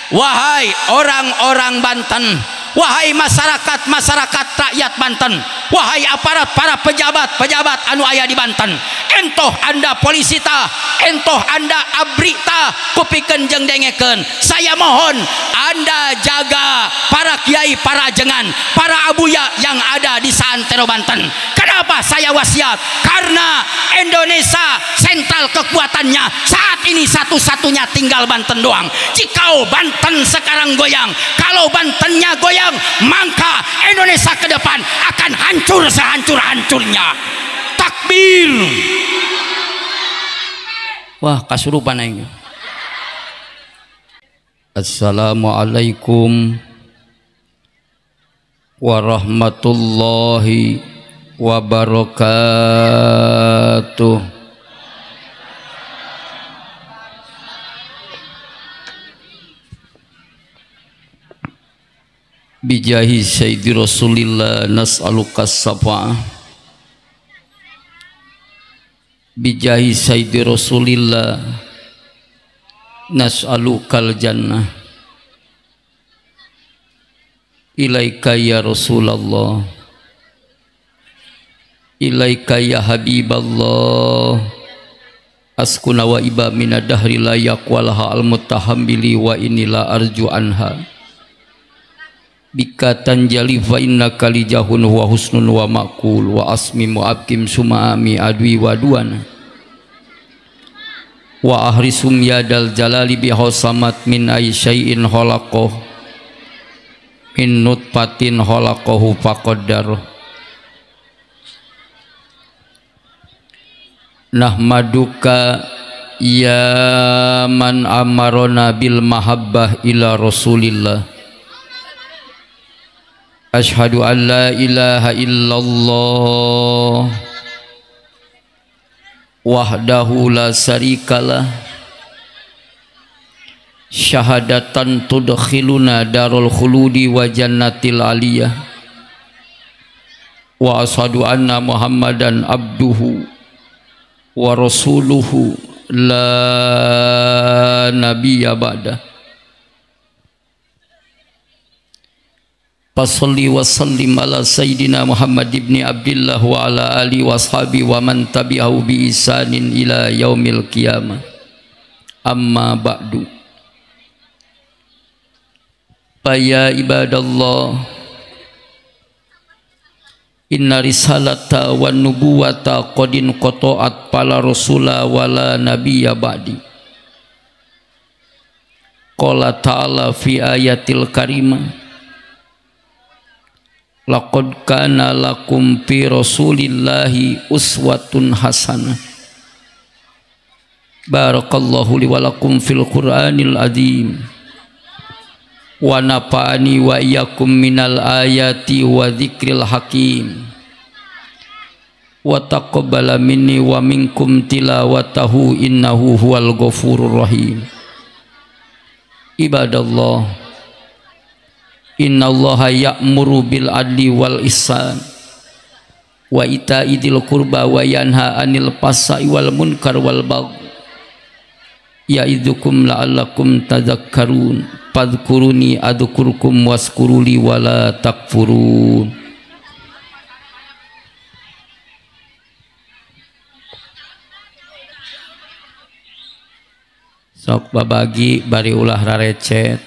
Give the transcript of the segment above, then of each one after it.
Wahai orang-orang Banten, wahai masyarakat-masyarakat rakyat Banten, wahai aparat para pejabat-pejabat anu aya di Banten, entoh anda polisi ta, entoh anda abri ta, kupikeun jeung dengekeun. Saya mohon anda jaga para kiai, para ajengan, para abuya yang ada di saantero Banten. Kenapa saya wasiat? Karena Indonesia sentral kekuatannya saat ini satu-satunya tinggal Banten doang. Jika Banten sekarang goyang, kalau Bantennya goyang, maka Indonesia ke depan akan hancur sehancur-hancurnya. Takbir. Wah, kasurupan aing. Assalamualaikum warahmatullahi wabarakatuh. Bijahi Sayyidi Rasulillah nas'aluka safa'ah. Bijahi Sayyidi Rasulillah nas'alukal jannah. Ilaika ya Rasulullah, ilaika ya Habiballah. Askuna wa iba minadahri la yaqwalaha al-mutahammili wa inila arju anha. Bika tanjali fa innaka lijahun wa husnun wa maqul wa asmi muabkim sumaami adwi wa duana wa ahrisum yadal jalali bihosamat min ay syai'in khalaqah min nutfatin khalaqahu faqaddar. Nahmaduka ya man amarona bil mahabbah ila rasulillah. Ashhadu an la ilaha illallah wahdahu la syarikalah syahadatan tudkhiluna darul khuludi wa jannatil aliyah wa ashhadu anna muhammadan abduhu wa rasuluhu la nabiyya ba'da. Fassalli wa sallim ala sayyidina Muhammad ibn Abdillah wa ala ali wa ashabi wa man tabi'ahu bi ihsanin ila yaumil qiyamah. Amma ba'du. Fa ya ibadallah, inna risalata wan nubuwata qadin qata'at pala rasula wala nabiyya ba'di. Qala ta'ala fi ayatil karimah, laqad kana lakum fi rasulillahi uswatun hasanah. Barakallahu li wa lakum fil qur'anil azim wa nafa'ani wa iyyakum minal ayati wa dzikril hakim wa taqabbala minni wa minkum tilawatahu innahu huwal ghafurur rahim. Ibadallah, innallaha ya'muru bil adli wal ihsan wa ita'i dzil qurba wa yanha 'anil fahsya'i wal munkar wal baghi ya'idzukum la'allakum tadhakkarun. Fadhkuruni adhkurkum waskuruli wala takfurun. Sok babagi bari ulah rarecet.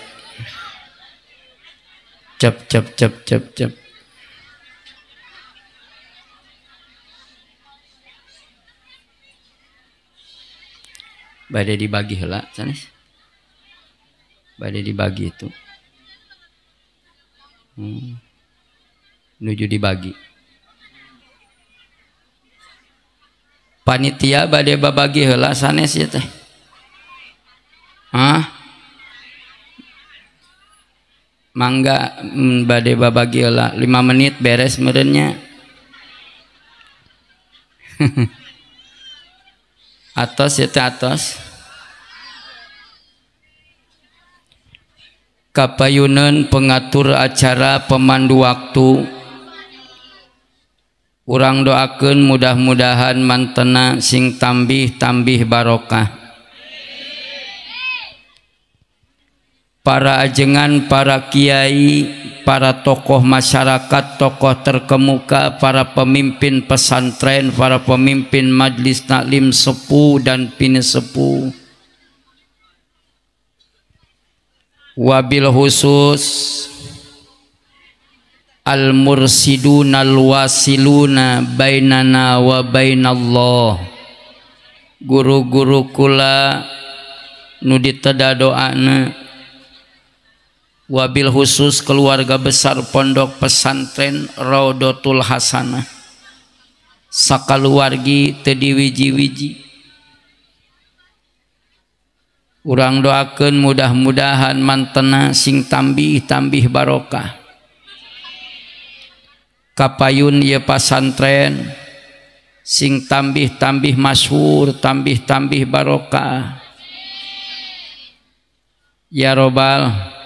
Cep cep cep cep cep. Bade dibagi heula sanes. Bade dibagi itu. Nuju dibagi. Panitia bade babagi heula sanes ieu teh. Hah? Mangga bade babagi heula 5 menit beres meureunnya. Atos ya teh atos. Kapayuneun pengatur acara pemandu waktu, urang doakeun mudah-mudahan mantena sing tambih-tambih barokah. Para ajengan, para kiai, para tokoh masyarakat, tokoh terkemuka, para pemimpin pesantren, para pemimpin majlis taklim sepuh dan pinisepuh, wabil khusus al-mursiduna al-wasiluna bainana wa bainallah, guru-guru kula nu diteda doana, wabil khusus keluarga besar pondok pesantren Raudatul Hasanah sakaluargi teu diwiji-wiji. Urang doakeun mudah-mudahan mantena sing tambih-tambih barokah. Kapayun ieu pasantren sing tambih-tambih masyhur, tambih-tambih barokah. Ya robbal.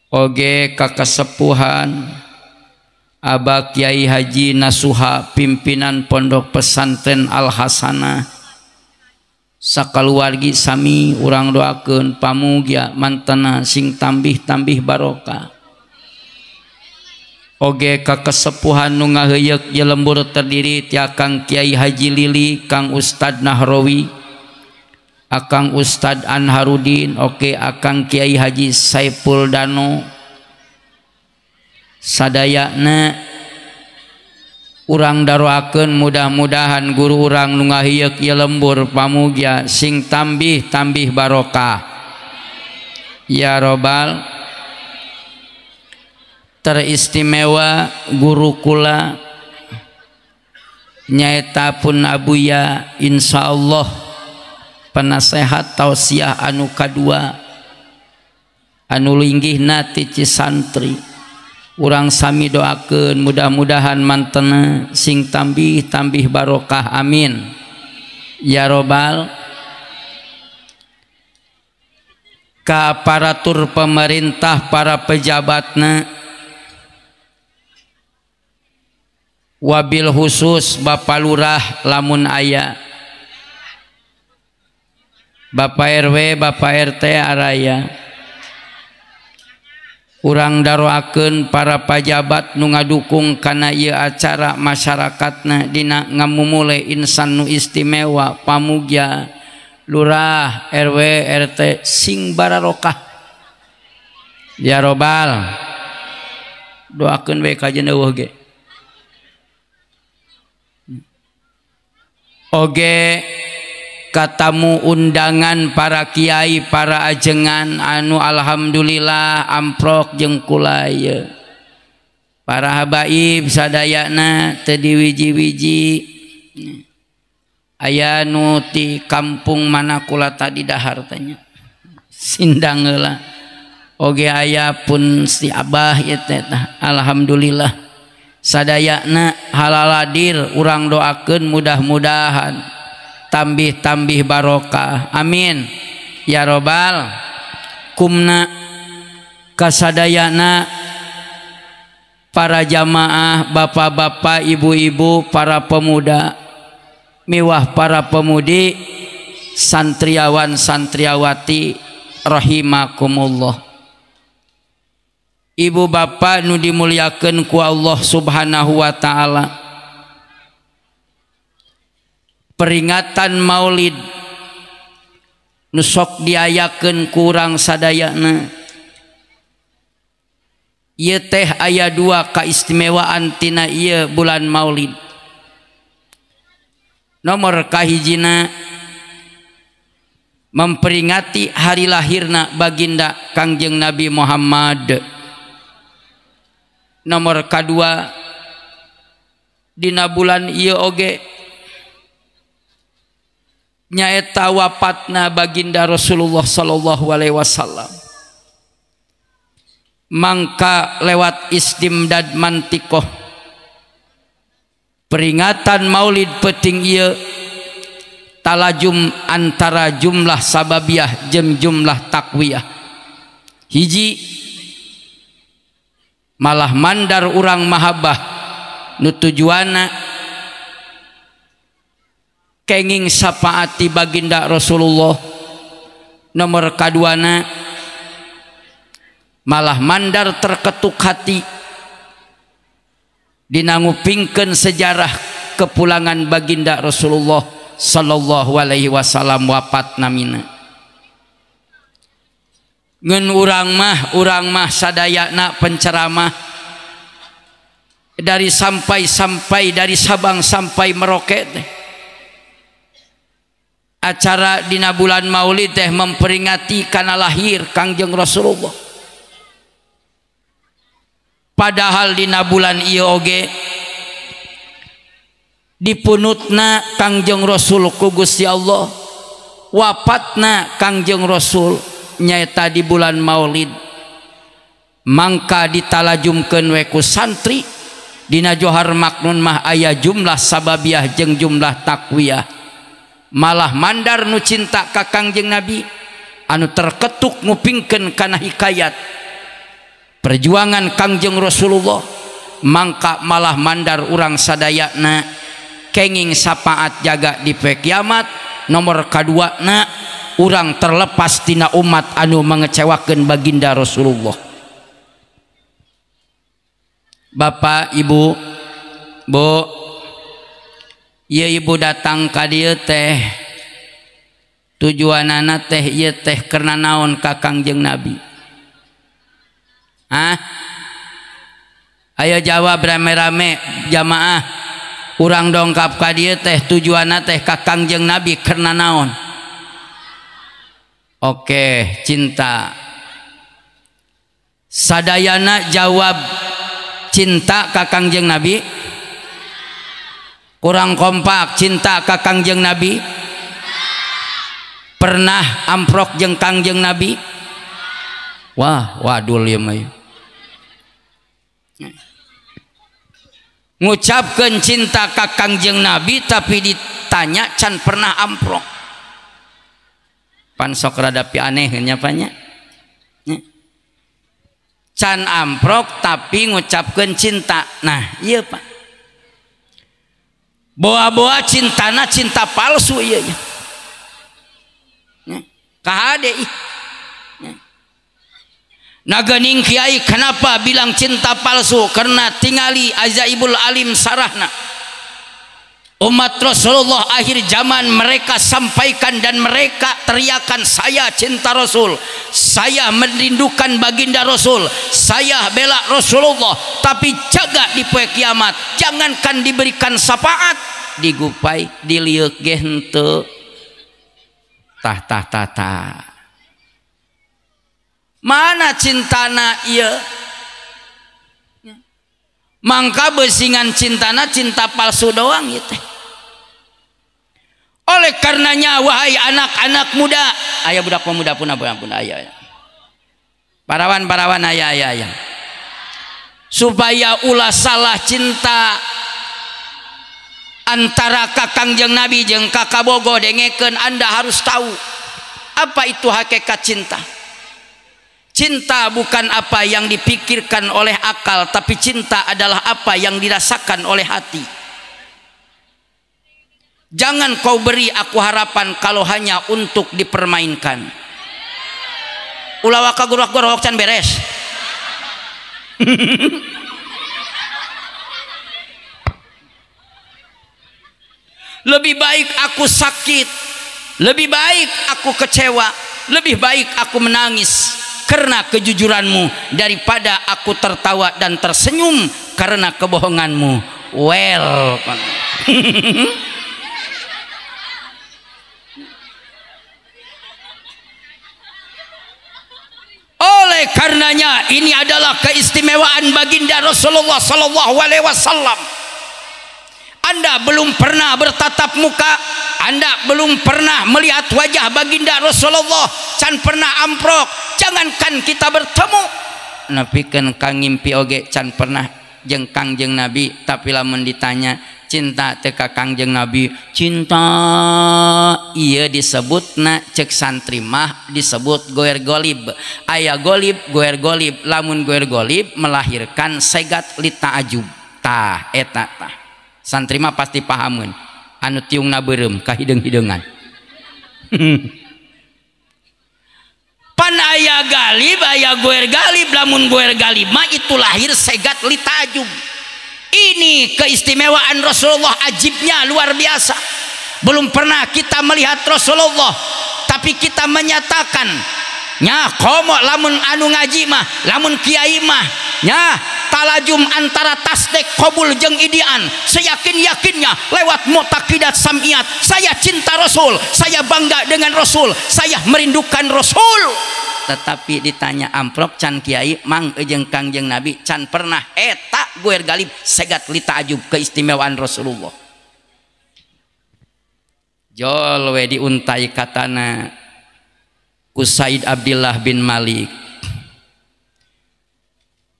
Oge kakasepuhan Abah Kiai Haji Nasuha pimpinan pondok pesantren Al Hasanah sakaluargi sami urang doakeun pamugia mantena sing tambih-tambih barokah. Oge kakesepuhan nu ngaheuyeuk ieu lembur terdiri ti Akang Kiai Haji Lili, Kang Ustad Nahrawi, Akang Ustad Anharudin, oke Akang Kiai Haji Saiful Dano. Sadayana urang daroakeun mudah-mudahan guru urang nu ngaheuyeuk ieu lembur pamugia sing tambih-tambih barokah. Ya robbal. Teristimewa guru kula nyaeta pun abuya insyaallah penasehat tausiah anu kadua anu linggihna ti Cisantri. Urang sami doakeun mudah-mudahan mantena sing tambih-tambih barokah, amin ya robbal. Ka aparatur pemerintah, para pejabatna, wabil khusus Bapak Lurah lamun aya, Bapak RW, Bapak RT araya, urang daroakeun para pajabat nu ngadukung kana ieu acara masyarakatna dina ngamumule insan nu istimewa pamugia lurah, RW, RT sing bararokah. Ya robbal. Doakeun we ka eueuh ge. Oge katamu undangan para kiai, para ajengan anu alhamdulillah amprok jeung kula ieu. Para habaib sadayana teu diwiji-wiji. Aya nu ti kampung mana kula tadi dahar tanya. Sindang heula. Oge aya pun si abah ieu teh tah. Alhamdulillah. Sadayana halaladir urang doakeun mudah-mudahan tambih-tambih barokah, amin ya robbal. Kumna kasadayana para jamaah, bapak-bapak, ibu-ibu, para pemuda, miwah para pemudi, santriawan santriawati rahimakumullah. Ibu bapak nu dimuliakeun ku Allah Subhanahu wa taala. Peringatan Maulid nu sok diayakeun ku urang sadayana. Ieu teh aya dua kaistimewaan tina ieu bulan Maulid. Nomor kahijina memperingati hari lahirna baginda Kangjeng Nabi Muhammad. Nomor kadua dina bulan ieu oge nyaeta wafatna baginda Rasulullah sallallahu alaihi wasallam. Mangka lewat istimdad mantikoh peringatan Maulid penting ieu talajum antara jumlah sababiah jeung jumlah takwiyah. Hiji malah mandar urang mahabbah nu tujuanna kenging syafaati baginda Rasulullah. Nomor kaduana Malah mandar terketuk hati dina ngupingkeun sejarah kepulangan baginda Rasulullah sallallahu alaihi wasallam wafat namina. Ngan urang mah sadayana penceramah dari sampai dari Sabang sampai Merauke teh. Acara dina bulan Maulid teh memperingati kana lahir Kangjeng Rasulullah. Padahal dina bulan ieu oge dipunutna Kangjeng Rasul ku Gusti Allah, wafatna Kangjeng Rasul nyaeta di bulan Maulid. Mangka ditalajumkeun we ku santri dina Johar Maknun mah aya jumlah sababiah jeung jumlah takwiyah. Malah mandar nu cinta ka Kangjeng Nabi anu terketuk ngupingkeun kana hikayat perjuangan Kangjeng Rasulullah, mangka malah mandar urang sadayana kenging sapaat jaga di poe kiamat. Nomor kaduana urang terlepas tina umat anu mengecewakeun baginda Rasulullah. Bapak Ibu, Bu, ieu ibu datang ka dieu teh tujuanana teh ieu teh karena naon ka Kangjeng Nabi? Hah? Ayo jawab rame-rame jamaah. Urang dongkap ka dieu teh tujuanna teh ka Kangjeng Nabi karena naon? Oke, cinta. Sadayana jawab cinta ka Kangjeng Nabi. Kurang kompak cinta ka Kangjeng Nabi. Pernah amprok jeung Kangjeng Nabi? Wah, wadul ieu mah. Ngucapkeun cinta ka Kangjeng Nabi tapi ditanya can pernah amprok. Pan sok rada pi aneh nya nya. Can amprok tapi ngucapkeun cinta. Nah, ieu Pak. Boa-boa cintana cinta palsu ieu nya. Kahade ih. Nah geuning kiai kenapa bilang cinta palsu? Karena tingali ajaibul alim sarahna. Umat Rasulullah akhir zaman mereka sampaikan dan mereka teriakan, saya cinta Rasul, saya merindukan baginda Rasul, saya bela Rasulullah. Tapi jaga di poe kiamat, jangankan diberikan syafaat, digupai dilieuk ge henteu. Tah tah tah tah. Mana cintana ieu? Mangka beusingan cintana cinta palsu doang ieu teh. Oleh karenanya wahai anak-anak muda, aya budak pemuda pun ampun aya. Parawan-parawan aya aya aya. Supaya ulah salah cinta antara ka Kangjeng Nabi jeung ka kabogo dengekeun, Anda harus tahu apa itu hakikat cinta. Cinta bukan apa yang dipikirkan oleh akal, tapi cinta adalah apa yang dirasakan oleh hati. Jangan kau beri aku harapan kalau hanya untuk dipermainkan. Ulah waka guruak-guruak can beres. Lebih baik aku sakit, lebih baik aku kecewa, lebih baik aku menangis karena kejujuranmu daripada aku tertawa dan tersenyum karena kebohonganmu. Well, oleh karenanya ini adalah keistimewaan baginda Rasulullah sallallahu alaihi wasallam. Anda belum pernah bertatap muka, Anda belum pernah melihat wajah baginda Rasulullah, can pernah amprok, jangankan kita bertemu, nepikeun ka ngimpi oge can pernah jeung Kangjeng Nabi. Tapi lamun ditanya cinta teu ka Kangjeng Nabi, cinta ieu disebutna cek santri mah disebut goer golib. Aya golib, goer golib, lamun goer golib melahirkan segat li ta'ajub. Tah eta tah. Santri mah pasti pahameun anu tiungna beureum ka hideung-hideungan. Pan Lamun aya galib aya goer galib, lamun goer galib mah itu lahir segat li ta'ajub. Ini keistimewaan Rasulullah, ajibnya luar biasa. Belum pernah kita melihat Rasulullah, tapi kita menyatakan nya komo lamun anu ngaji mah, lamun kiai mah nya talajum antara tasdik qabul jeung idian, seyakin-yakinnya lewat muktaqidat sam'iat, saya cinta Rasul, saya bangga dengan Rasul, saya merindukan Rasul. Tetapi ditanya amprok can kiai mang jeung Kangjeng Nabi can pernah eta goer galib segat li ta'ajub keistimewaan Rasulullah. Jol we diuntai katana ku Said Abdillah bin Malik.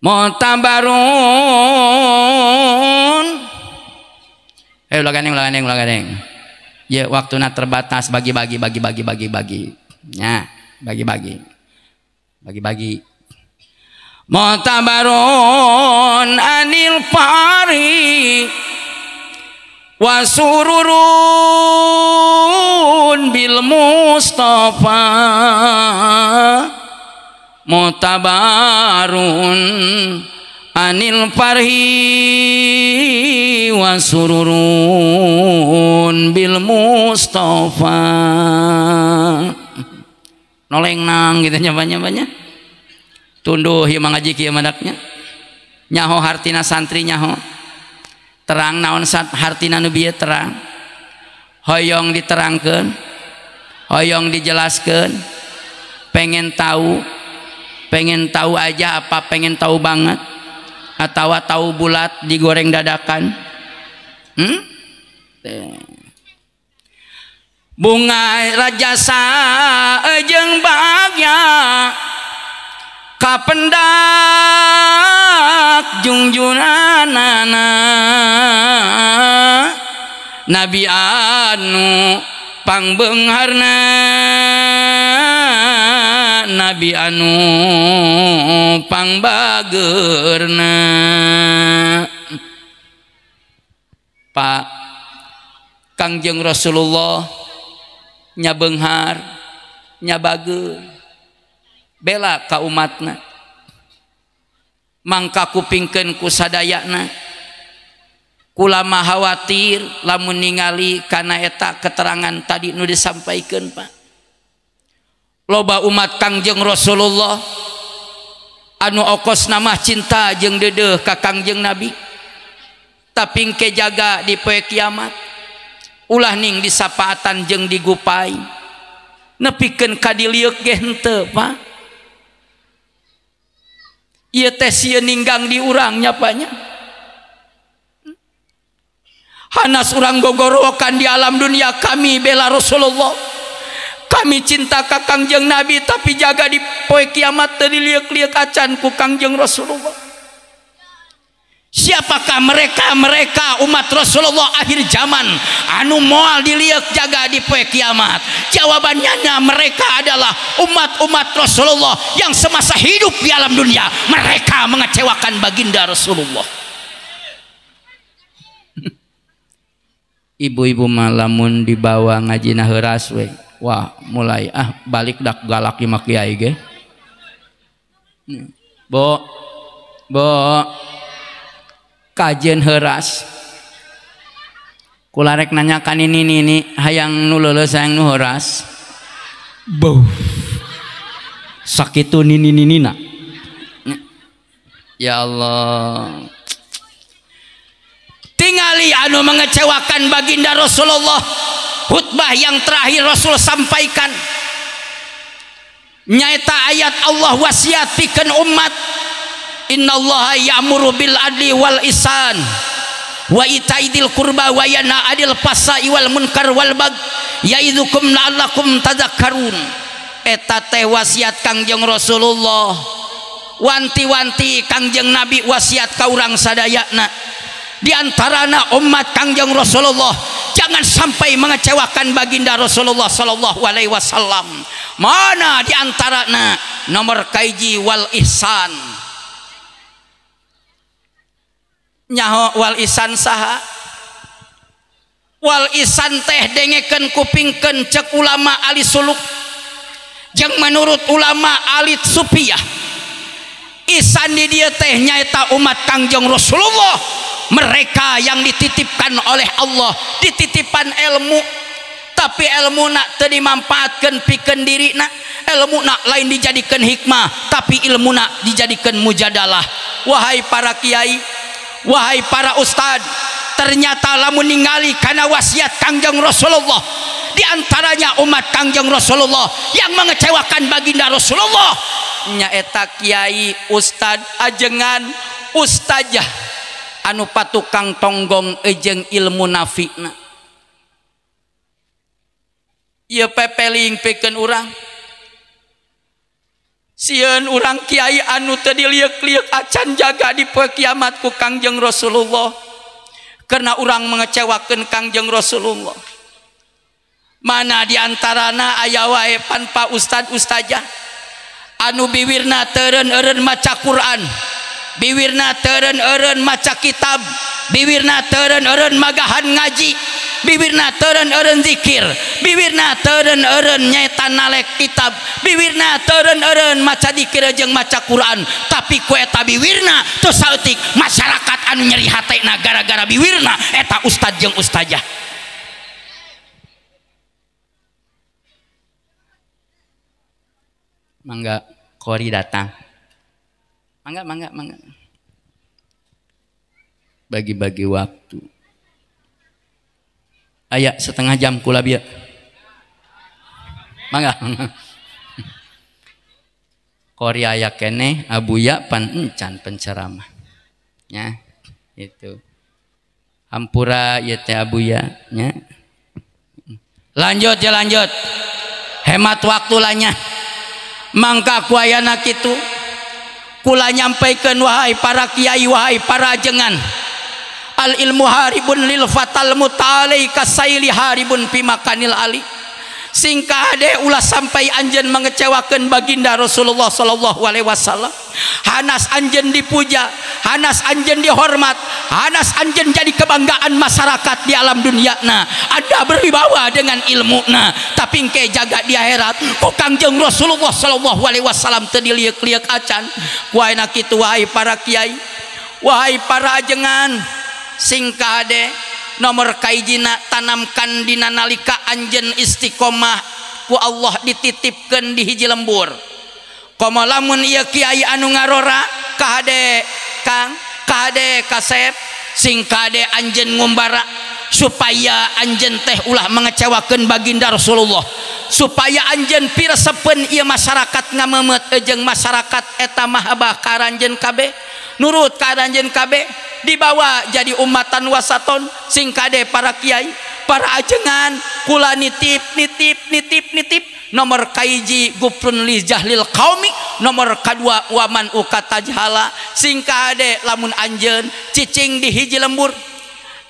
Mutabarun. Ulah gandeng. Ya waktuna terbatas, bagi-bagi. Ya, bagi-bagi. Bagi-bagi. Mutabarun anil fari wasururun bil Mustafa, mutabarun anil farhi wasururun bil Mustafa. Noleng nang gitu nyaba-nyabanya tunduh ieu mangaji kieu madaknya nyaho hartina santri, nyaho terang naon hartina nu bieu terang, hoyong diterangkeun, hoyong dijelaskeun, pengen tahu aja apa pengen tahu banget atau tahu bulat digoreng dadakan. Bunga rajasa jeung bagya kapendak jungjunanana, Nabi anu pangbeungharna, Nabi anu pangbageurna. Pak Kangjeng Rasulullah nyabeunghar nyabageur bela ka umatna, mangka kupingkeun ku sadayana. Kulama khawatir lamun ningali kana eta keterangan tadi nu disampaikeun Pak. Loba umat Kangjeng Rasulullah anu okos nama cinta jeung deudeuh ka Kangjeng Nabi, tapi engke jaga di poe kiamat ulah ning disapaatan jeung digupai, nepikeun ka dilieuk ge henteu Pak. Ieu teh sieun ninggang di urang nyapanya. Hanas urang gogorowokan di alam dunia, kami bela Rasulullah, kami cinta ka Kangjeng Nabi, tapi jaga di poe kiamat teu diliuk-liuk acan ku Kangjeng Rasulullah. Siapakah mereka-mereka umat Rasulullah akhir zaman anu moal diliuk jaga di poe kiamat? Jawabannya mereka adalah umat-umat Rasulullah yang semasa hidup di alam dunia mereka mengecewakan baginda Rasulullah. Ibu-ibu malamun dibawa ngaji na heuras we, wah mulai ah balik dak galak ieu mah kiai ge. Bo kajen heuras kula rek nanya kan ini nini hayang nu leuleus hayang nu heuras. Beuh sakitu nini ninina. Ya Allah, tingali anu mengecewakan baginda Rasulullah. Khutbah yang terakhir Rasul sampaikan nyaeta ayat Allah wasiat pikeun umat, innallaha ya'muru bil adli wal ihsan wa itaidil qurba wa yanha 'anil fahsya'i wal munkar wal bagyi ya'idukum la'allakum tadhakkarun. Eta teh wasiat Kangjeng Rasulullah, wanti-wanti Kangjeng Nabi wasiat ka urang sadayana. Di antarana umat Kangjeng Rasulullah jangan sampai mengecewakan baginda Rasulullah sallallahu alaihi wasallam. Mana di antarana nomor kaiji wal ihsan. Nyaho wal ihsan saha? Wal ihsan teh dengekeun kupingkeun cek ulama ahli suluk. Jeung menurut ulama alit supiyah isan di dieu teh nyaeta umat Kangjeng Rasulullah, mereka yang dititipkan oleh Allah, dititipan ilmu, tapi ilmu nak teu dimanfaatkeun pikeun dirina, ilmu nak lain dijadikan hikmah, tapi ilmu nak dijadikan mujadalah. Wahai para kiai, wahai para ustad, ternyata lamun ningali kana wasiat Kangjeng Rasulullah, di antaranya umat Kangjeng Rasulullah yang mengecewakan baginda Rasulullah nyaeta kiai, ustad, ajengan, ustazah anu patukang tonggong ejeng ilmu nafi'na. Ieu pepeling pikeun urang, sieun urang kiai anu teu dilieuk-lieuk acan jaga di poe kiamat ku Kangjeng Rasulullah, karena urang mengecewakeun Kangjeng Rasulullah. Mana diantarana aya wae pan pa ustad ustazah anu biwirna teureun-eureun maca Quran, biwirna teureun-eureun maca kitab, biwirna teureun-eureun magahan ngaji, biwirna teureun-eureun zikir, biwirna teureun-eureun nyaeta nalek kitab, biwirna teureun-eureun maca zikir jeung maca Quran, tapi ku eta biwirna teu saeutik masyarakat anu nyeri hatena gara-gara biwirna eta ustad jeung ustazah. Mangga kori datang, mangga mangga mangga, bagi-bagi waktu. Aya setengah jam kula bieu. Mangga. Kori aya keneh abuya pan encan penceramah. Nya, itu. Hampura ieu teh abuya nya. Lanjut ya lanjut. Hemat waktu lah nya. Mangka ku ayana kitu. Kula nyampaikeun wahai para kiai, wahai para ajengan, al ilmu haribun lil fatal mutalai kasaili haribun pimakanil ali. Singkah de ulah sampai anjeun mengecewakan baginda Rasulullah sallallahu alaihi wasallam. Hanas anjeun dipuja, hanas anjeun dihormat, hanas anjeun jadi kebanggaan masyarakat di alam dunia na. Anda berwibawa dengan ilmu na, tapi engke jaga di akhirat ku Kangjeng Rasulullah sallallahu alaihi wasallam teu dilieuk-lieuk acan. Ku ayeuna kitu wahai para kiai, wahai para ajengan, singkah de nomor kaijina tanamkan dina nalika anjeun istiqomah ku Allah dititipkeun di hiji lembur. Komo lamun ieu kiai anu ngarora kahade Kang, kahade kasep, sing kade anjeun ngumbara supaya anjeun teh ulah mengecewakeun baginda Rasulullah, supaya anjeun piresepeun ieu masyarakat ngamemet jeung masyarakat eta mahabah ka aranjeun kabeh, nurut ka aranjeun kabeh, dibawa jadi umatan wasaton. Sing kade para kiai, para ajengan, kula nitip nitip nitip nitip nomor kaiji gufrun li jahlil qaumi, nomor kadua waman ukatajhala. Sing kade lamun anjeun cicing di hiji lembur,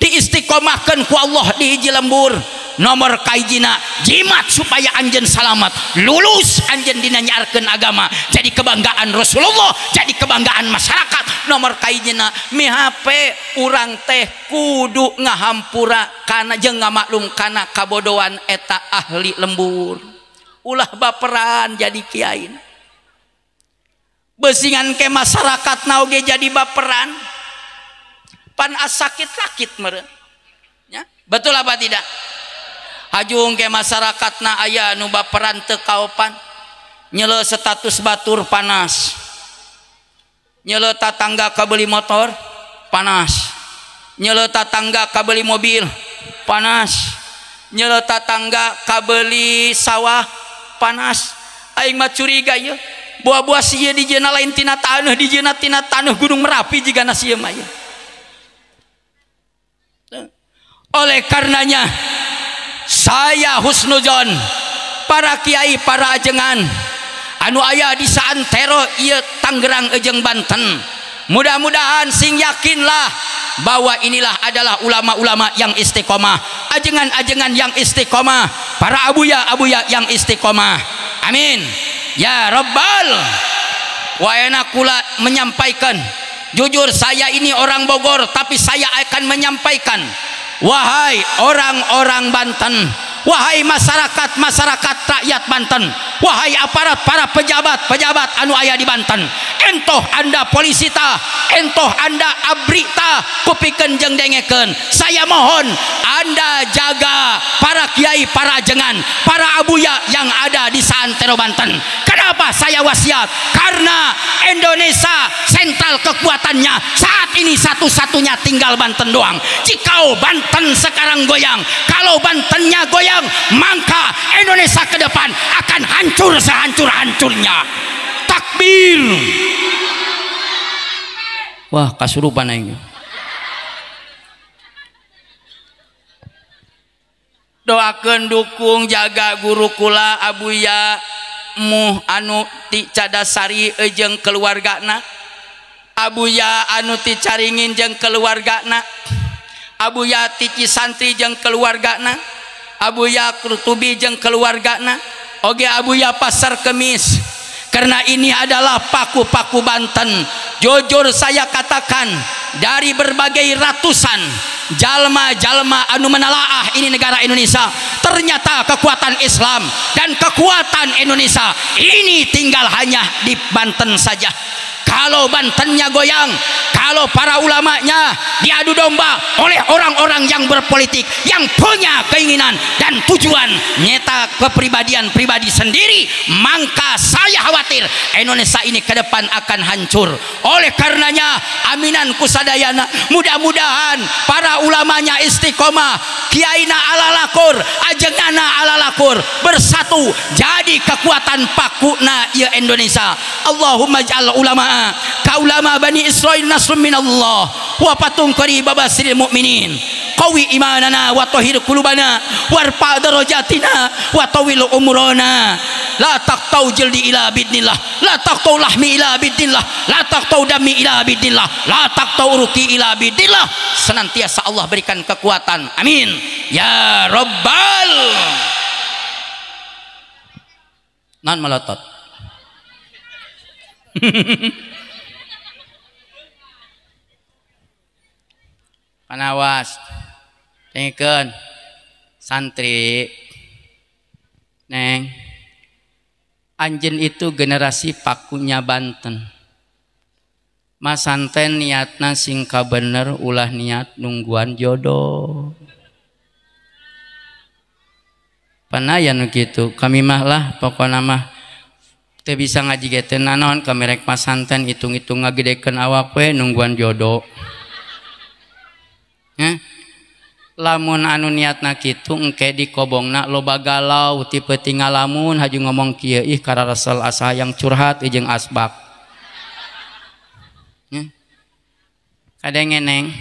diistiqomahkeun ku Allah di hiji lembur, nomor kaijina jimat supaya anjeun salamat, lulus anjeun dina nyiarkeun agama, jadi kebanggaan Rasulullah, jadi kebanggaan masyarakat. Nomor kaijina mihape urang teh kudu ngahampura kana jeung ngamaklum kana kabodohan eta ahli lembur. Ulah baperan jadi kiai, besingan ke masyarakat na oge jadi baperan, pan asakit-lakit meureun ya, betul apa tidak? Hajung ke masyarakat na aya nu baperan teu kaopan, nyele status batur panas, nyele tatangga kabeli motor panas, nyele tatangga kabeli mobil panas, nyele tatangga kabeli sawah panas. Aing mah curiga ieu buah-buah sieun dijieuna lain tina taneuh, dijieuna tina taneuh Gunung Merapi jigana sieun mah ieu. Oleh karenanya saya husnuzon para kiai, para ajengan anu aya di saantero ieu Tangerang jeung Banten, mudah-mudahan sing yakinlah bahwa inilah adalah ulama-ulama yang istiqomah, ajengan-ajengan yang istiqomah, para abuya-abuya yang istiqomah. Amin ya rabbal. Wa kula menyampaikan, jujur saya ini orang Bogor, tapi saya akan menyampaikan, wahai orang-orang Banten, Wahai masyarakat-masyarakat rakyat Banten, wahai aparat para pejabat-pejabat anu aya di Banten, entoh anda polisi ta, entoh anda abri ta, kupikeun jeung dengekeun. Saya mohon anda jaga para kiai, para ajengan, para abuya yang ada di saantero Banten. Kenapa saya wasiat? Karena Indonesia sentral kekuatannya saat ini satu-satunya tinggal Banten doang. Jika Banten sekarang goyang, kalau Bantennya goyang, maka Indonesia ke depan akan hancur sehancur-hancurnya. Takbir. Wah, kasurupan aing. Doakeun, dukung, jaga guru kula abuya muh anu ti Cadasari jeung keluargana, abuya anu ti Caringin jeung keluargana, abuya ti Cisantri jeung keluargana, abuya Kurtubi jeung keluargana, oge abuya Pasar Kemis. Karena ini adalah paku-paku Banten. Jujur saya katakan, dari berbagai ratusan jalma-jalma anu menelaah ini negara Indonesia, ternyata kekuatan Islam dan kekuatan Indonesia ini tinggal hanya di Banten saja. Kalau Bantennya goyang, kalau para ulamanya diadu domba oleh orang-orang yang berpolitik, yang punya keinginan dan tujuan nyata kepribadian pribadi sendiri, maka saya khawatir Indonesia ini ke depan akan hancur. Oleh karenanya, aminan kusadayana, mudah-mudahan para ulamanya istiqomah, kiaina ala lakur, ajengana ala lakur, bersatu jadi kekuatan pakuna ya Indonesia. Allahumma ij'al ulama ka ulama Bani Israil nasrun minallah wa fatun qariba basiril mu'minin, qawi imanana wa tahhir qulubana warfa darajatina wa tawil umrana, la taqtau jildi ila bidnillah, la taqtau lahmi ila bidnillah, la taqtau dami ila bidnillah, la taqtau ruki ila bidnillah. Senantiasa Allah berikan kekuatan, amin ya rabbal. Non melotot. Panawas tengikeun santri neng, anjeun itu generasi pakunya Banten. Mas santen niatna sing kabener, ulah niat nungguan jodoh. Panaya nu kitu kami mah lah, pokona mah teu bisa ngaji ge teu nanaon, kami rek masanten hitung-hitung ngagedekeun awak we nungguan jodoh. Lamun anu niatna kitu engke dikobongna loba galau tipe tinggal lamun haju ngomong kieu, ih kararesel asa yang curhat jeung asbak. Kadang neng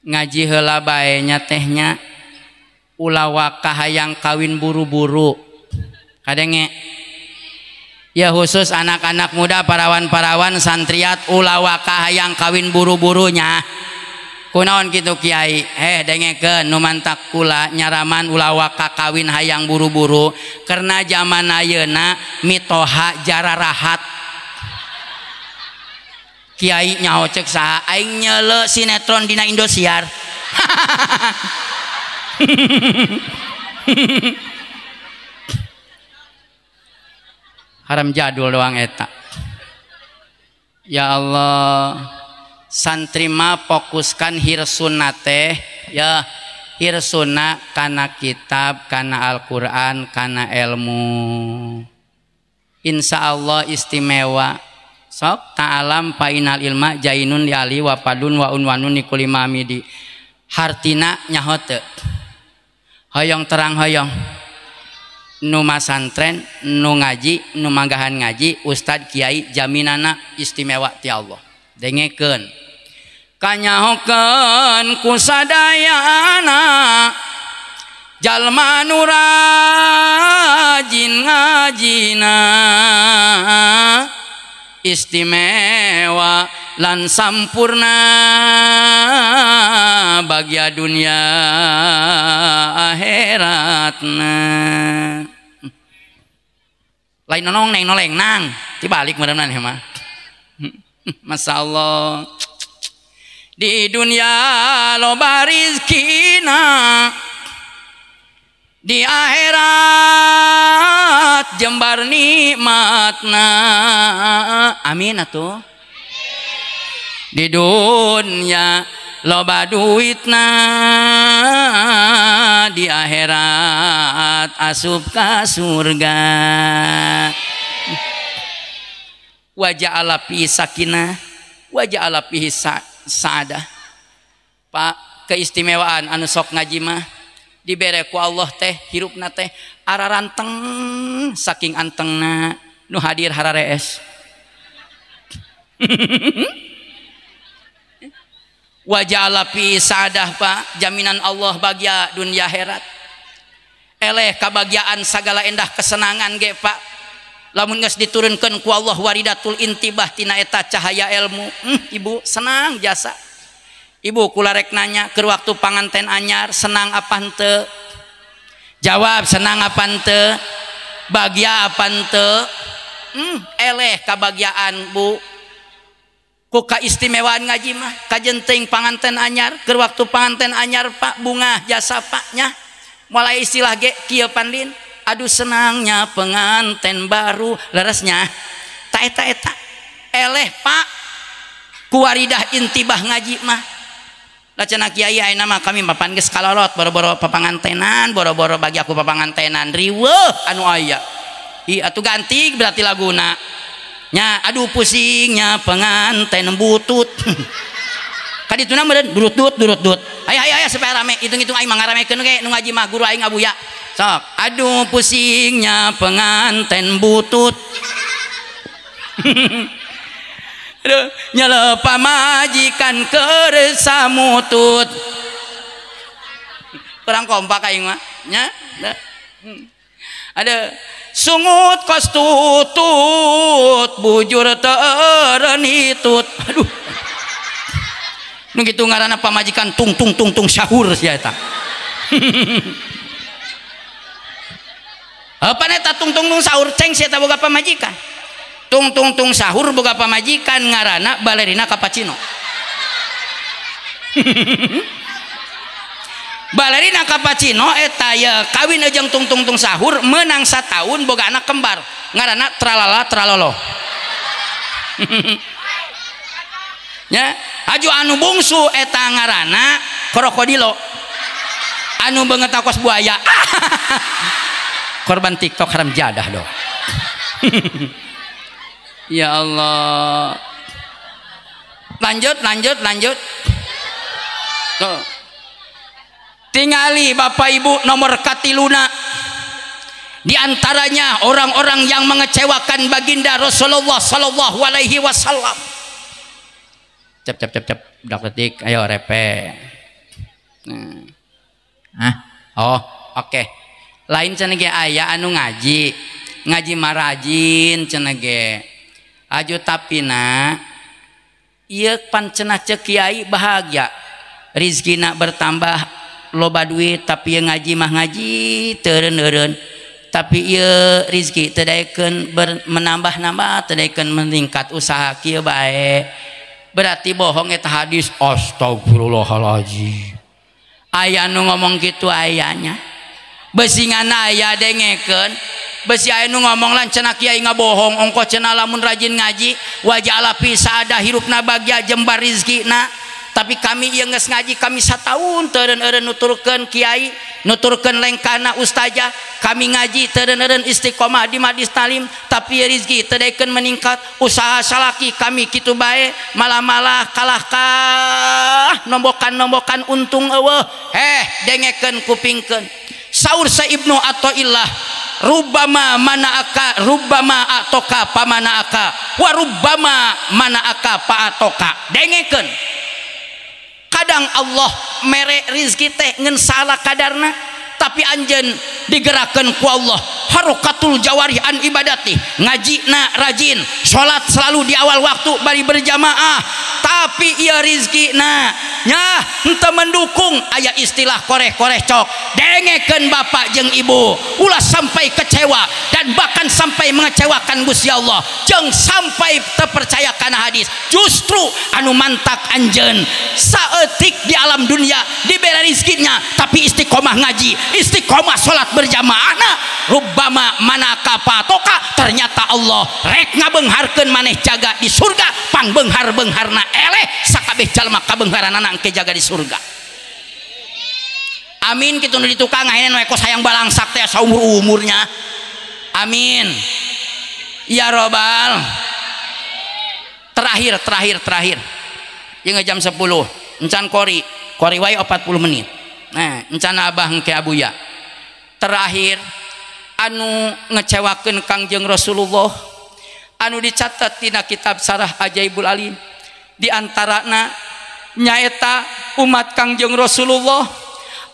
ngaji heula bae nya tehnya, ulah waka hayang kawin buru-buru. Kadenge ya, khusus anak-anak muda, parawan-parawan santriat, ulah waka hayang kawin buru-burunya. Kunaon kitu kiai? Dengekeun nu mantak kula nyaraman ulah waka kawin hayang buru-buru, karena zaman ayeuna mitoha jararahat. Kiai nyaho cek saha, aing nyeule sinetron dina Indosiar. Haram jadul doang eta. Ya Allah, santri mah fokuskan hirsuna teh ya, hirsuna kana kitab, kana Al-Qur'an, kana ilmu. Insya Allah istimewa. Sok ta'alam fa inal ilma jainun li ali wa padun wa unwanun nikuli mamidi. Hartina nyaho teu? Hoyong terang hoyong. Nu masantren, nu ngaji, nu manggahan ngaji, ustad kiai jaminana istimewa ti Allah. Dengekeun. Kanyahokeun ku sadayana jalma nu rajin ngajina, istimewa lan sampurna bagia dunia akhiratna. Lain nonong neng noleng nang dibalik meureunan mah. Masya Allah, di dunia loba rizkina, Di akhirat jembar nikmatna. Amin atuh. Di dunia loba duitna, di akhirat asup ka surga. Wa ja'ala fi sakinah wa ja'ala fihi sa'adah. Pak, keistimewaan anu sok ngaji mah dibere ku Allah teh hirupna teh araranteng saking antengna nu hadir hararees. Wa ja'ala fi sa'adah Pak, jaminan Allah bahagia dunia akhirat. Eleh kabahagiaan sagala endah kesenangan ge Pak, lamun geus diturunkeun ku Allah waridatul intibah tina eta cahaya ilmu. Ibu senang jasa. Ibu kula rek nanya keur waktu panganten anyar senang apa henteu? Jawab, senang apa henteu? Bahagia apa henteu? Eleh kabahagiaan Bu. Ku kaistimewaan ngaji mah kajenting panganten anyar keur waktu panganten anyar Pak, bunga jasa Pak nya. Mulai istilah ge kieu pandin, aduh senangnya penganten baru leresnya. Ta eta eta eleh Pak ku waridah intibah ngaji mah. Lah cenah kiai ayeuna mah kami papan geus kalorot boro-boro papangantenan, boro-boro bagi aku papangantenan riweuh anu aya. Ih atuh ganti berarti laguna. Nya aduh pusingnya penganten butut. Kadituna meureun durut-dut durut-dut. Ayo ayo ayo supaya rame, hitung-hitung aing mah ngaramekeun ge nu ngaji mah guru aing ngabuya. Sok, aduh pusingnya penganten butut. Aduh, nyelepa majikan keur samutut. Kurang kompak aing mah nya. Ada sungut kos tutut bujur teureun hitut. Aduh. Nu kitu ngaranna pamajikan tung tung tung tung sahur sia eta. Apa eta tung tung tung sahur ceng sia eta boga pamajikan. Tung tung tung sahur boga pamajikan ngaranna balerina cappuccino. Balerina cappuccino eta ya kawin jeung tung tung tung sahur menang sataun boga anak kembar ngaranna tralala tralolo. Nya aju anu bungsu eta ngaranna krokodilo, anu beungeut kos buaya. Korban TikTok haram jadah doh. Ya Allah. Lanjut lanjut lanjut. Tuh. Tingali Bapak Ibu nomor katiluna. Di antaranya orang-orang yang mengecewakan baginda Rasulullah sallallahu alaihi wasallam. Cep cep cep cep dak detik, ayo repe. Nah. Ah, oh, oke. Okay. Lain cenah ge aya anu ngaji, ngaji marajin cenah ge. Aju tapina ieu pan cenah ceuk kiai bahagia. Rizkina bertambah loba duit tapi ngaji mah ngaji teureun-eureun. Tapi ieu rizki teu daekeun menambah-nambah, teu daekeun meningkat usaha kieu bae. Berarti bohong eta hadis. Astagfirullahalazim. Aya nu ngomong kitu ayanya. Besingan aya dengekeun. Besi aya nu ngomong lan cenah kiai ngabohong ongko cenah lamun rajin ngaji wajah ala fi saadah hirupna bagya jembar rizkina. Tapi kami ieu geus ngaji kami sataun teureun-eureun nuturkeun kiai, nuturkeun lengkana ustazah, kami ngaji teureun-eureun istiqomah di majlis talim, tapi rizki teu daekeun meningkat, usaha salaki kami kitu bae, malah-malah kalahkah nombokan-nombokan untung eueuh. Heh, dengekeun kupingkeun. Saur sa Ibnu Athaillah, rubbama manaaka rubbama atoka pamanaaka wa rubbama manaaka paatoka. Dengekeun. Kadang Allah mere rizki teh ngan salah kadarna, tapi anjeun digerakkan ku Allah harokatul jawarih an ibadati, ngajina rajin, salat selalu di awal waktu bari berjamaah, tapi ieu rizkina nyah henteu mendukung. Aya istilah koreh-koreh cok. Dengekeun bapak jeung ibu, ulah sampai kecewa dan bahkan sampai mengecewakan Gusti Allah, jeung sampai terpercaya kana hadis. Justru anu mantak anjeun saeutik di alam dunia diberi rizkinya tapi istiqomah ngaji, istiqomah salat berjamaahna, rubbama manaka patoka, ternyata Allah rek ngabeungharkeun maneh jaga di surga, pangbeunghar-beungharna eleh sakabeh jalma kabeungharanana engke jaga di surga. Amin kitu nu di tukang ayeuna we kos hayang balangsak teh saumur-umurnya. Amin. Ya robbal. Terakhir terakhir terakhir. Jeung jam 10 encan kori, kori wae 40 menit. Nah, encan abah engke abuya. Terakhir anu ngecewakeun Kangjeng Rasulullah anu dicatat dina kitab Sarah Ajaibul Alim, di antarana nyaeta umat Kangjeng Rasulullah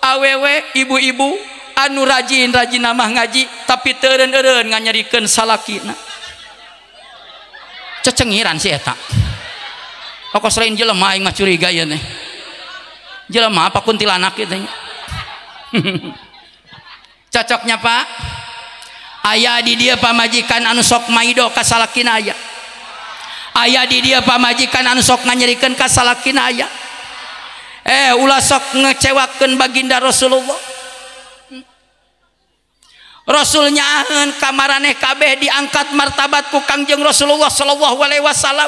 awewe ibu-ibu anu rajin-rajin mah ngaji tapi teu eureun-eureun nganyerikeun salakina. Cecengiran si eta. Pokok selain jelema aing mah curiga ieu teh. Jelema apa kuntilanak kitu nya. Cocoknya Pak, aya di dia pamajikan anu sok maido ka salakina aya. Aya di dia pamajikan anu sok nganyerikeun ka salakina aya. Ulah sok ngecewakeun baginda Rasulullah. Rasul nyaaheun kamaraneh kabeh diangkat martabat ku Kangjeng Rasulullah sallallahu alaihi wasallam.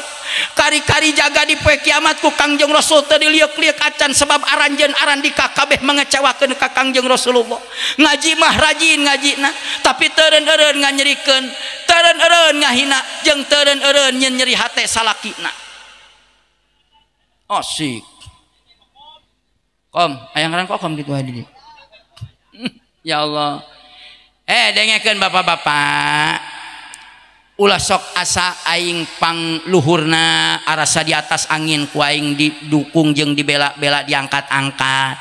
Kari-kari jaga di poe kiamat ku Kangjeng Rasul teu dilieuk-lieuk acan sebab aranjeun arandika kabeh mengecewakeun ka Kangjeng Rasulullah. Ngaji mah rajin ngajina tapi teu eureun-eureun nganyerikeun, teu eureun-eureun ngahina jeung teu eureun-eureun nyen nyeri hate salakina. Asik. Kom, aya ngaran kok kom kitu hae di dieu. Ya Allah. Dengekeun bapak-bapak, ulah sok asa aing pangluhurna arasa di atas angin ku aing didukung jeung dibela-bela diangkat-angkat.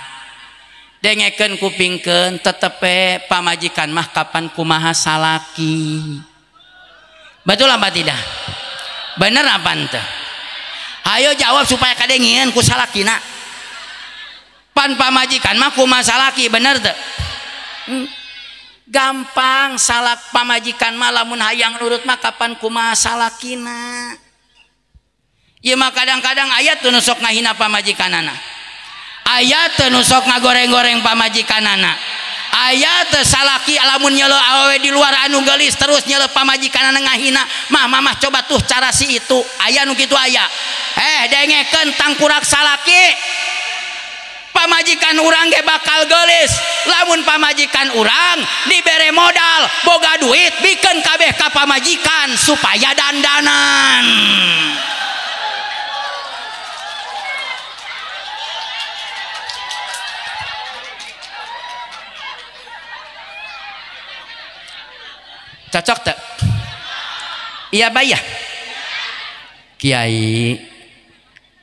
Dengekeun kupingkeun tetepe pamajikan mah kapan kumaha salaki. Betul apa tidak? Bener apa henteu? Hayo jawab supaya kadengieun ku salakina. Pan pamajikan mah kumaha salaki, bener teu? Gampang salak pamajikan mah lamun hayang nurut mah kapan kumaha salakina. Ieu mah kadang-kadang aya teu nu sok ngahina pamajikanana, aya teu nu sok ngagoreng-goreng pamajikanana, aya teu salaki lamun nyeuleuh awewe di luar anu geulis terus nyeuleuh pamajikanana ngahina, mah mamah coba tuh cara si itu, aya nu kitu aya. Dengekeun tangkurak salaki, pamajikan urang ge bakal geulis lamun pamajikan urang dibere modal boga duit bikeun kabeh ka pamajikan supaya dandanan. Cocok teu? Iya bayah. Kiai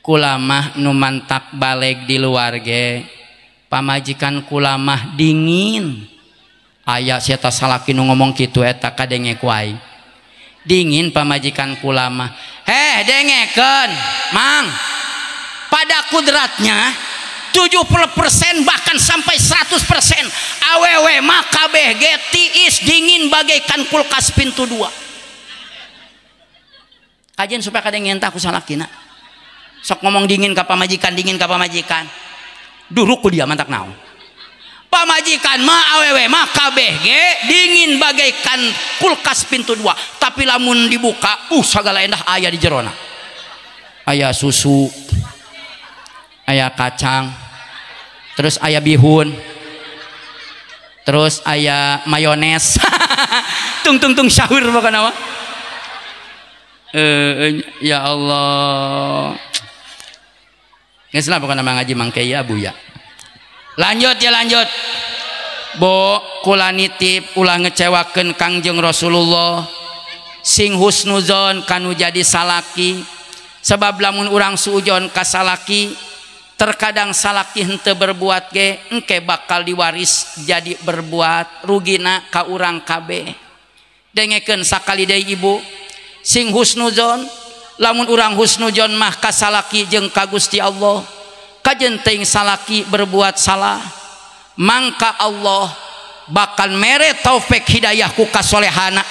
kulamah nu mantak baleg di luar ge pamajikan kulamah dingin. Aya si eta salaki nu ngomong kitu eta kadenge ku aing. Dingin pamajikan kulamah. Heh dengekeun, Mang. Pada kudratnya 70% bahkan sampai 100% awewe mah kabeh ge tiis dingin bagaikan kulkas pintu 2. Kajian supaya kadenge entah ku salakina. Sok ngomong dingin ka pamajikan, dingin ka pamajikan. Duruk ku dia mantak naon. Pamajikan mah awewe mah kabeh ge dingin bagaikan kulkas pintu 2, tapi lamun dibuka sagala endah aya di jerona. Aya susu, aya kacang, terus aya bihun, terus aya mayones. Tung tung tung sahur pokona mah. Ya Allah. Geus lah pokona mah ngaji mangke ya Buya. Lanjut ya lanjut. Bo kula nitip ulah ngecewakeun Kangjeng Rasulullah. Sing husnuzon kanu jadi salaki. Sebab lamun urang suujon ka salaki, terkadang salaki henteu berbuat ge engke bakal diwaris jadi berbuat rugina ka urang kabeh. Dengekeun sakali deui ibu, sing husnuzon lamun urang husnuzon mah ka salaki jeung ka Gusti Allah. Kajen teuing salaki berbuat salah, mangka Allah bakal mere taufik hidayah ku kasolehana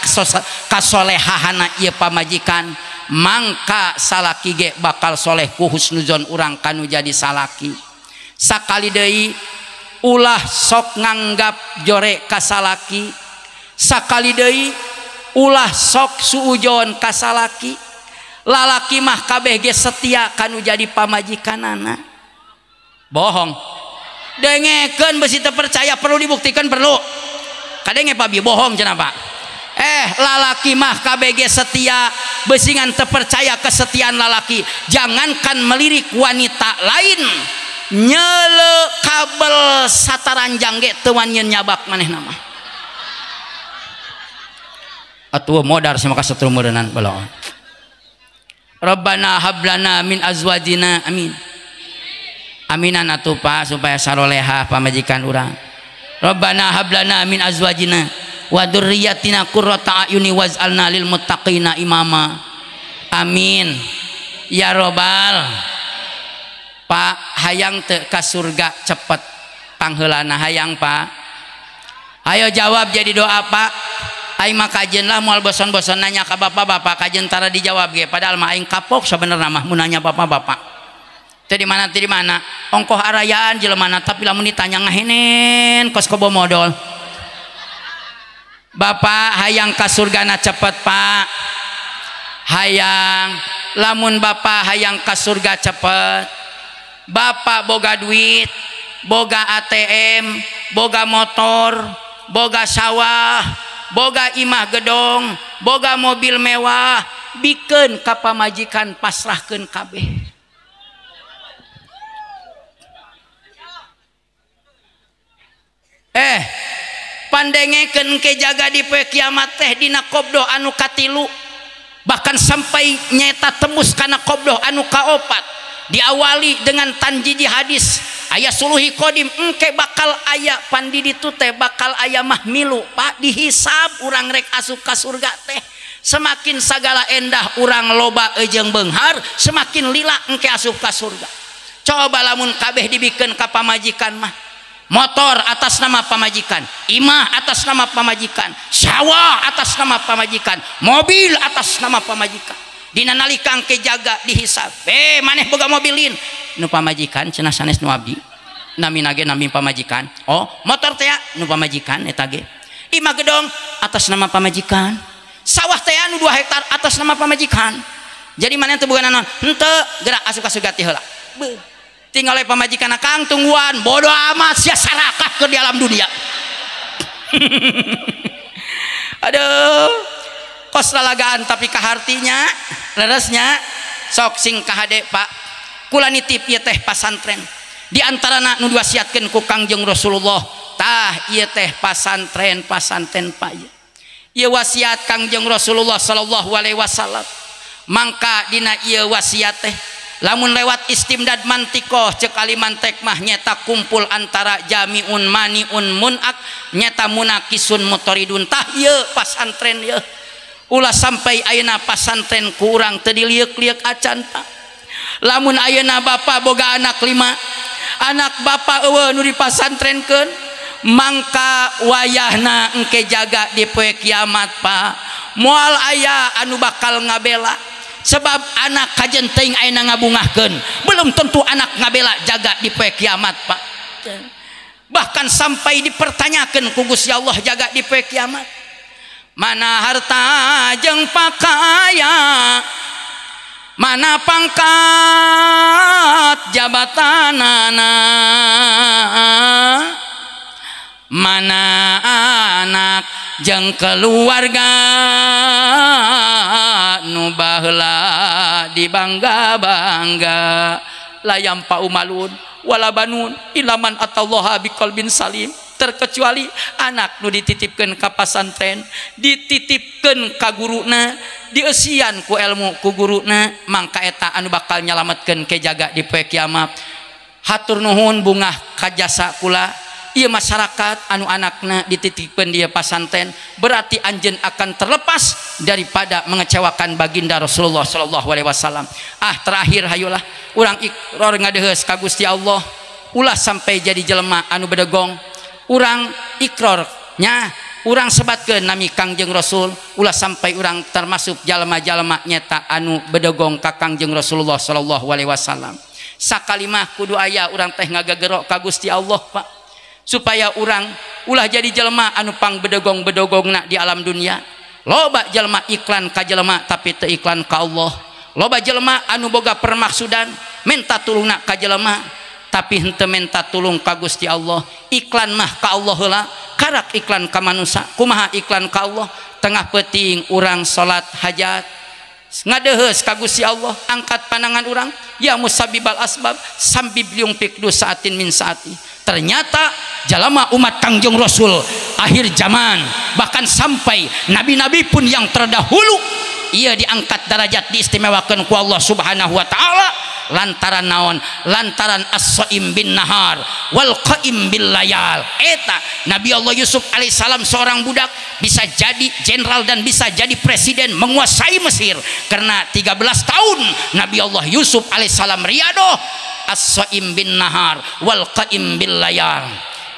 kasolehahana ieu pamajikan, mangka salaki ge bakal soleh ku husnuzon urang kanu jadi salaki. Sakali deui ulah sok nganggap jore ka salaki, sakali deui ulah sok suujon ka salaki. Lalaki mah kabeh ge setia kanu jadi pamajikanana. Bohong. Dengekeun besi teu percaya, perlu dibuktikan perlu. Kadenge Pak bi bohong cenah Pak. Lalaki mah KBG setia, besingan terpercaya kesetiaan lalaki. Jangankan melirik wanita lain, nyele kabel sataranjang ge teu wanyeun nyabak manehna mah. Atuh modar sama kasetrum meureunnan baloon. Rabbana hablana min azwajina, amin. Aminan atuh Pak supaya saroleha pamajikan urang. Rabbana hablana min azwajina wa dzurriyyatina qurrata a'yuni waj'alna lil muttaqina imama. Amin ya robbal. Pak hayang teu ka surga cepet pangheulana hayang Pak? Ayo jawab jadi doa Pak. Aing mah kajen lah moal boson-boson nanya ka bapak-bapak, kajen tara dijawab ge padahal mah aing kapok sabenerna mah mun nanya bapak-bapak. Teu di mana teu di mana ongkoh arayaan jelemana tapi lamun ditanya ngahenen kos kobo modol. Bapak hayang ka surgana cepet Pak. Hayang lamun bapak hayang ka surga cepet, bapak boga duit, boga ATM, boga motor, boga sawah, boga imah gedong, boga mobil mewah, bikeun ka pamajikan pasrahkeun kabeh. Pandengekeun ke jaga di poe kiamat teh dina qabdoh anu katilu, bahkan sampai nyeta tembus kana qabdoh anu kaopat. Diawali dengan tanjiji hadis aya suluhi qadim, engke bakal aya pandi ditu teh bakal aya mahmilu Pak, dihisab urang rek asup ka surga teh. Semakin sagala endah urang loba ejeung beunghar, semakin lila engke asup ka surga. Coba lamun kabeh dibikeun ka pamajikan mah, motor atas nama pamajikan, imah atas nama pamajikan, sawah atas nama pamajikan, mobil atas nama pamajikan. Dina nalika engke jaga dihisab, maneh boga mobilin nu pamajikan cenah sanes nu abdi, namina ge nami pamajikan. Oh motor teh nu pamajikan eta ge, imah gedong atas nama pamajikan, sawah teh nu 2 hektar atas nama pamajikan. Jadi maneh teu boga naon henteu, gerak asup ka surga ti heula. Beuh, tinggal we pamajikan kang tungguan, bodoh amat sia sarakah ke di alam dunia. Aduh, kos lalagaan tapi kahartinya leresnya sok sing kahade Pak. Kula nitip ieu teh pasantren, di antarana nu diwasiatkeun ku Kangjeng Rasulullah tah ieu teh pasantren, pasantren Pak. Ieu wasiat Kangjeng Rasulullah sallallahu alaihi wasallam. Mangka dina ieu wasiat teh lamun lewat istimdad mantikoh cek alimantek mah nyeta kumpul antara jamiun maniun munak nyeta munakisun mutoridun. Tah ieu pasantren ieu ulah sampai ayeuna pasantren kurang teu dilieuk-lieuk acan Pak. Lamun ayeuna bapak boga anak 5, anak bapak eueuh nu dipasantrenkeun, mangka wayahna engke jaga di poe kiamat Pak, moal aya anu bakal ngabela. Sebab anak kajen teuing ayeuna ngabungahkeun, belum tentu anak ngabela jaga di poe kiamat Pak. Bahkan sampai dipertanyakeun ku Gusti Allah jaga di poe kiamat. Mana harta jeung pakaya, mana pangkat jabatanana, mana anak jeung keluarga nu baheula dibangga-bangga. Layam paumalun wala banun ilaman atallaha biqalbin salim. Terkecuali anak nu dititipkeun ka pasantren, dititipkeun ka guruna, dieusian ku ilmu ku guruna, mangka eta anu bakal nyalametkeun ke jaga di poe kiamat. Hatur nuhun bungah kajasa kula ieu masyarakat anu anakna dititipkeun dia pasantren, berarti anjeun akan terlepas daripada mengecewakan baginda Rasulullah sallallahu alaihi wasallam. Ah terakhir hayulah urang ikrar ngadeheus ka Gusti Allah, ulah sampai jadi jelema anu bedegong. Urang ikrar nya, urang sebatkeun nami Kangjeng Rasul, ulah sampai urang termasuk jalma-jalma nyeta anu bedegong ka Kangjeng Rasulullah sallallahu alaihi wasallam. Sakalimah kudu aya urang teh ngagagerok ka Gusti Allah Pak. Supaya urang ulah jadi jelema anu pang bedegong-bedegongna di alam dunia. Loba jelema iklan ka jelema tapi teu iklan ka Allah. Loba jelema anu boga permaksudan minta tulungna ka jelema tapi henteu minta tulung ka Gusti Allah. Iklan mah ka Allah heula, karak iklan ka manusia. Kumaha iklan ka Allah? Tengah peuting urang salat hajat ngadeheus ka Gusti Allah, angkat pandangan urang ya musabibal asbab sambib liung pikdu saatin min saati. Ternyata jalama umat Kangjeng Rasul akhir zaman, bahkan sampai nabi-nabi pun yang terdahulu ia diangkat derajat, diistimewakan ku Allah Subhanahu wa taala lantaran naon? Lantaran as-saim bin nahar wal qaim bil layal. Eta Nabi Allah Yusuf alaihissalam seorang budak bisa jadi jenderal dan bisa jadi presiden menguasai Mesir karena 13 tahun Nabi Allah Yusuf alaihissalam riadoh as-saim bin nahar wal qaim bil layal.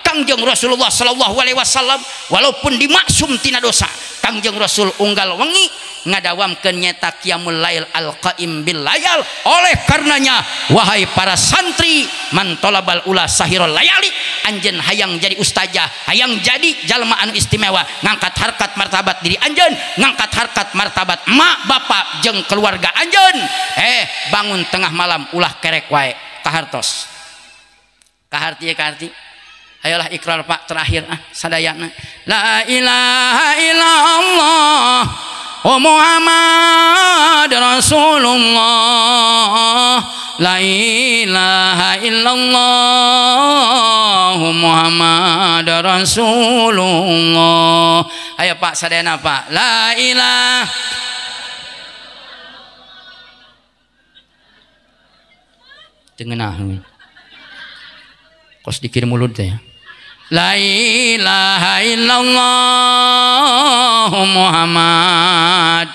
Kangjeng Rasulullah sallallahu alaihi wasallam walaupun dimaksum tina dosa, Kangjeng Rasul unggal wengi ngadawamkeun nyeta qiyamul lail al qaim bil layal. Oleh karenanya wahai para santri, man talabal ula sahirul layali, anjeun hayang jadi ustazah, hayang jadi jalma anu istimewa, ngangkat harkat martabat diri anjeun, ngangkat harkat martabat emak bapak jeung keluarga anjeun, bangun tengah malam ulah kerek wae kahartos. Kaharti ya kaharti. Ayolah ikrar Pak terakhir sadayana. La ilaha illallah wa Muhammad Rasulullah. La ilaha illallah Muhammad Rasulullah. Ayo Pak sadayana Pak. La ilaha. Tengenah. Kos dikir mulut teh. La ilaha illallah Muhammad.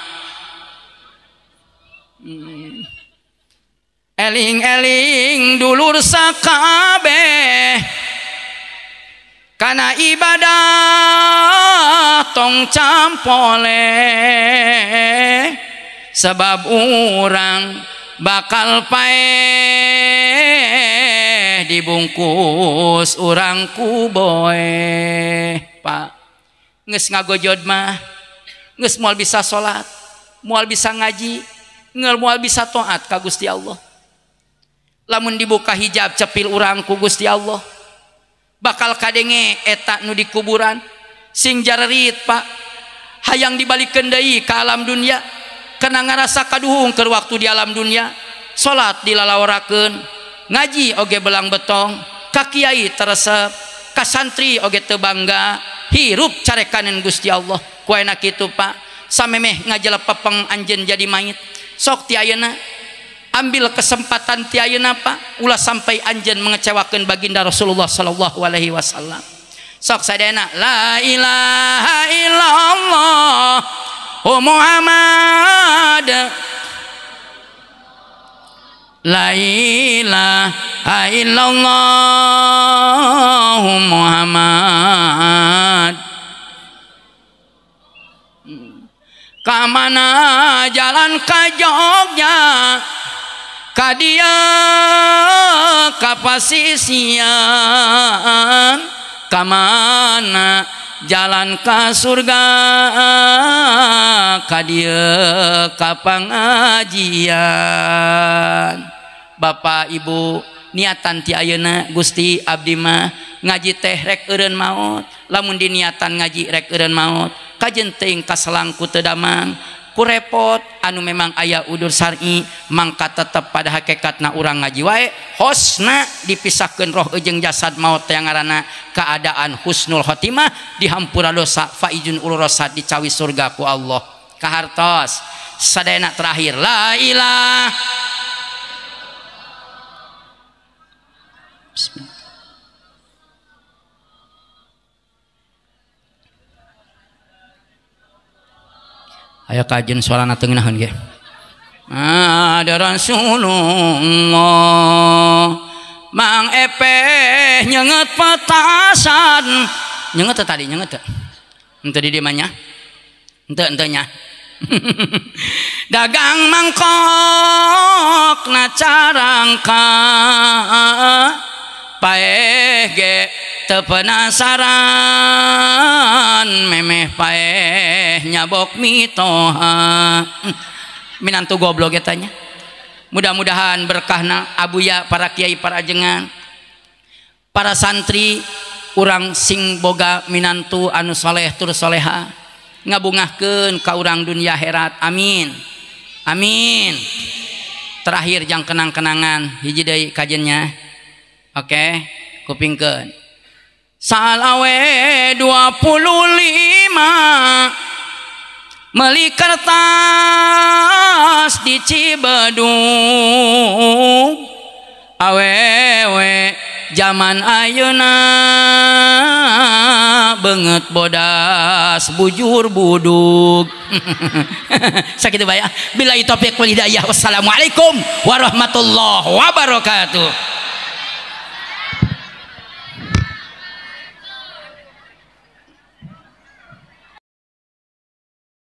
Eling-eling dulur sakabeh kana ibadah tong campole, sebab urang bakal paeh dibungkus urang ku boe. Pak geus ngagojod mah geus moal bisa salat, moal bisa ngaji, moal bisa taat ka Gusti Allah. Lamun dibuka hijab cepil urang ku Gusti Allah bakal kadenge eta nu di kuburan sing jarerit Pak, hayang dibalikeun deui ka alam dunia karena ngarasa kaduhung keur waktu di alam dunia. Salat dilalaorakeun, ngaji oge belang betong, ka kiai teresep, ka santri oge teu bangga, hirup carekaneun Gusti Allah. Ku ayeuna kitu Pak, samemeh ngajelep pepeng anjeun jadi mayit. Sok ti ayeuna ambil kesempatan ti ayeuna Pak, ulah sampai anjeun mengecewakeun baginda Rasulullah sallallahu alaihi wasallam. Sok sadayana la ilaha illallah Muhammad. La ilaha illallah Muhammad. Kamana jalan ka Jogja, ka dieu ka pasisian, kamana jalan ka surga, ka dieu ka pangajian. Bapak Ibu niatan ti ayeuna Gusti abdi mah ngaji teh rek eureun maot, lamun diniatan ngaji rek eureun maot, kajen teuing kaselang ku teu damang, ku repot anu memang aya udur syar'i, mangka tetep pada hakikatna urang ngaji wae hosna dipisahkeun roh jeung jasad maot teh ngaranna keadaan husnul khotimah, dihampura dosa faijun ulur rosad dicawi surga ku Allah. Kahartos sadayana terakhir la ilaha. Bismillah. Ayo kajen suarana teu ngeunaheun ge. Ada Rasulullah Mang Epeh nyenget petasan. Nyenget tadi nyenget teu? Henteu di dieu mah nya. Henteu henteu nya. Dagang mangkok na carangka paeh ge teu penasaran memeh paeh nyabok mitoha. Minantu goblok eta nya. Mudah-mudahan berkahna abuya para kiai para ajengan para santri urang sing boga minantu anu soleh tur soleha ngabungahkeun ka urang dunia akhirat. Amin amin. Terakhir jang kenang-kenangan hiji deui kajennya. Oke, kupingkeun. Salawe 25 meuli kertas di Cibedug awewe zaman ayeuna beungeut bodas bujur budug. Sakitu bae. Billahi taufiq wal hidayah. Wassalamualaikum warahmatullahi wabarakatuh.